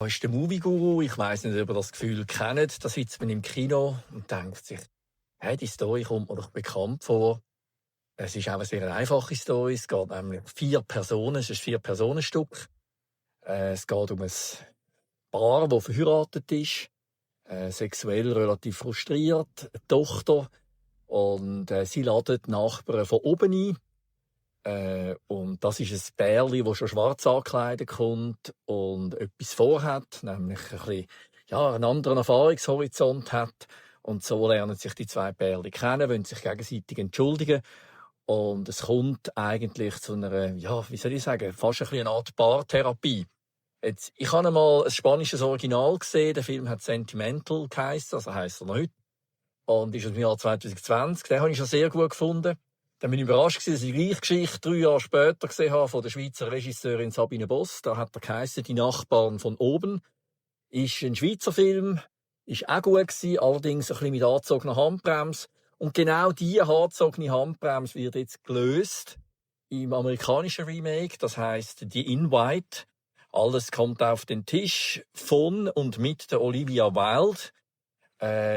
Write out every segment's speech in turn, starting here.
Da ist der Movie-Guru. Ich weiss nicht, ob ihr das Gefühl kennt. Da sitzt man im Kino und denkt sich, hey, die Story kommt mir doch bekannt vor. Es ist auch eine sehr einfache Story. Es geht nämlich um 4 Personen. Es ist ein 4-Personen-Stück. Es geht um ein Paar, das verheiratet ist, sexuell relativ frustriert, eine Tochter. Und sie laden die Nachbarn von oben ein. Und das ist ein Pärchen, das schon schwarz angekleidet kommt und etwas vorhat, nämlich ein bisschen, einen anderen Erfahrungshorizont hat. Und so lernen sich die 2 Pärchen kennen, wollen sich gegenseitig entschuldigen. Und es kommt eigentlich zu einer, wie soll ich sagen, fast ein bisschen eine Art Paartherapie. Jetzt, ich habe einmal ein spanisches Original gesehen. Der Film hat Sentimental geheissen, also heisst er noch heute. Und ist aus dem Jahr 2020. Den habe ich schon sehr gut gefunden. Dann bin ich überrascht gewesen, dass ich die gleiche Geschichte 3 Jahre später gesehen habe von der Schweizer Regisseurin Sabine Boss. Da hat er geheissen, «Die Nachbarn von oben». Ist ein Schweizer Film, ist auch gut gewesen, allerdings ein bisschen mit angezogener Handbremse. Und genau diese angezogene Handbremse wird jetzt gelöst im amerikanischen Remake. Das heisst «The Invite». Alles kommt auf den Tisch von und mit der Olivia Wilde.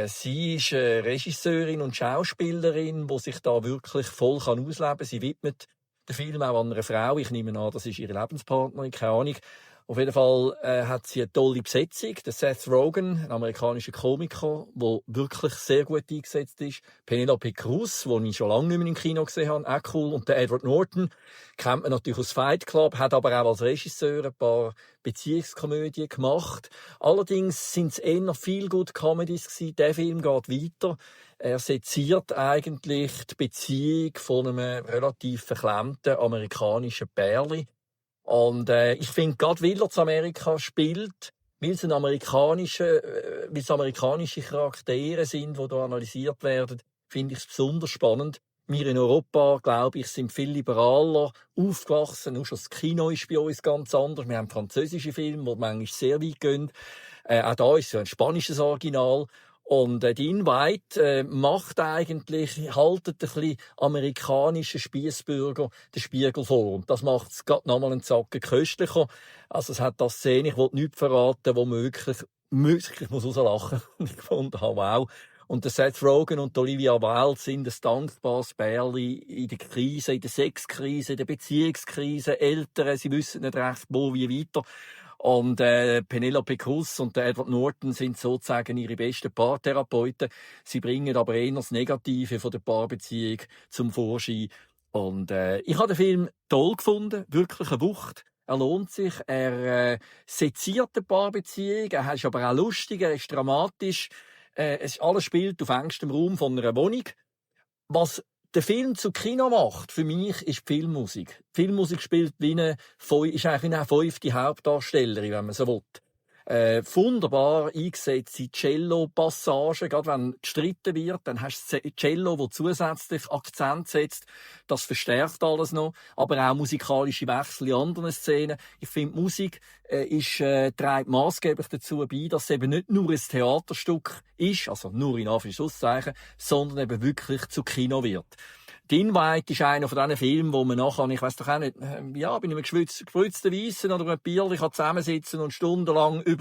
Sie ist Regisseurin und Schauspielerin, die sich da wirklich voll ausleben kann. Sie widmet den Film auch an einer Frau. Ich nehme an, das ist ihre Lebenspartnerin, keine Ahnung. Auf jeden Fall hat sie eine tolle Besetzung. Der Seth Rogen, ein amerikanischer Komiker, der wirklich sehr gut eingesetzt ist. Penelope Cruz, die ich schon lange nicht mehr im Kino gesehen habe, auch cool. Und der Edward Norton kennt man natürlich aus Fight Club, hat aber auch als Regisseur ein paar Beziehungskomödien gemacht. Allerdings sind es eher Feel-Good-Comedies gewesen. Der Film geht weiter. Er seziert eigentlich die Beziehung von einem relativ verklemmten amerikanischen Pärchen. Und ich finde, gerade weil er zu Amerika spielt, weil es amerikanische Charaktere sind, die hier analysiert werden, finde ich es besonders spannend. Wir in Europa, glaube ich, sind viel liberaler aufgewachsen. Nur schon das Kino ist bei uns ganz anders. Wir haben französische Filme, die manchmal sehr weit gehen. Auch da ist es ein spanisches Original. Und die Invite macht eigentlich, haltet ein bisschen amerikanischen Spiessbürger den Spiegel vor. Und das macht es gerade nochmal einen Zacken köstlicher. Also es hat das Szene, ich will nichts verraten, wo möglich, ich muss rauslachen. Und ich fand, wow. Und der Seth Rogen und Olivia Wilde sind ein dankbares Pärchen in der Krise, in der Sexkrise, in der Beziehungskrise. Eltern, sie wissen nicht recht, wo, wie weiter. Und Penelope Cruz und Edward Norton sind sozusagen ihre besten Paartherapeuten. Sie bringen aber eher das Negative von der Paarbeziehung zum Vorschein. Und ich habe den Film toll gefunden, wirklich eine Wucht. Er lohnt sich, er seziert die Paarbeziehung, er ist aber auch lustig, er ist dramatisch. Alles spielt auf engstem Raum von einer Wohnung. Was der Film zu Kino macht, für mich, ist die Filmmusik. Die Filmmusik spielt ist eigentlich eine 5. Hauptdarstellerin, wenn man so will. Wunderbar eingesetzte Cello-Passagen. Gerade wenn gestritten wird, dann hast du Cello, das zusätzlich Akzent setzt. Das verstärkt alles noch. Aber auch musikalische Wechsel in anderen Szenen. Ich finde, Musik trägt maßgeblich dazu bei, dass es eben nicht nur ein Theaterstück ist, also nur in Anführungszeichen, sondern eben wirklich zu Kino wird. «Die Invite» ist einer von diesen Filmen, wo man nachher, ich weiss doch auch nicht, bin ich mit gespritzten Weissen oder einem Bierchen zusammensitzen und stundenlang in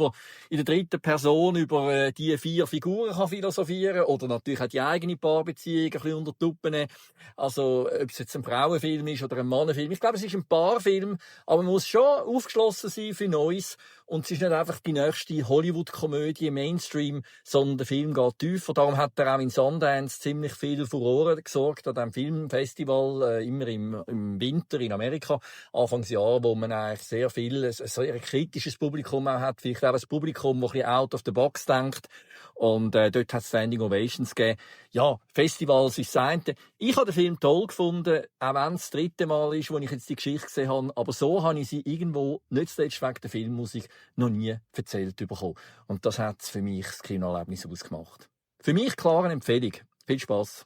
der 3. Person über die 4 Figuren kann philosophieren oder natürlich auch die eigene Paarbeziehung ein bisschen unter die Lupe nehmen. Also, ob es jetzt ein Frauenfilm ist oder ein Mannenfilm. Ich glaube, es ist ein Paarfilm, aber man muss schon aufgeschlossen sein für Neues. Und es ist nicht einfach die nächste Hollywood-Komödie Mainstream, sondern der Film geht tiefer. Darum hat er auch in Sundance ziemlich viel Furore gesorgt an diesem Filmfestival, immer im Winter in Amerika, Anfangsjahr, wo man eigentlich ein sehr kritisches Publikum auch hat. Vielleicht auch ein Publikum, das ein bisschen out of the box denkt. Und dort hat es Standing Ovations gegeben. Ja, Festivals ist das eine. Ich habe den Film toll gefunden, auch wenn es das 3. Mal ist, wo ich jetzt die Geschichte gesehen habe. Aber so habe ich sie irgendwo, nicht zuletzt wegen der Filmmusik, noch nie erzählt bekommen. Und das hat für mich das Kinoerlebnis ausgemacht. Für mich klar eine Empfehlung. Viel Spass.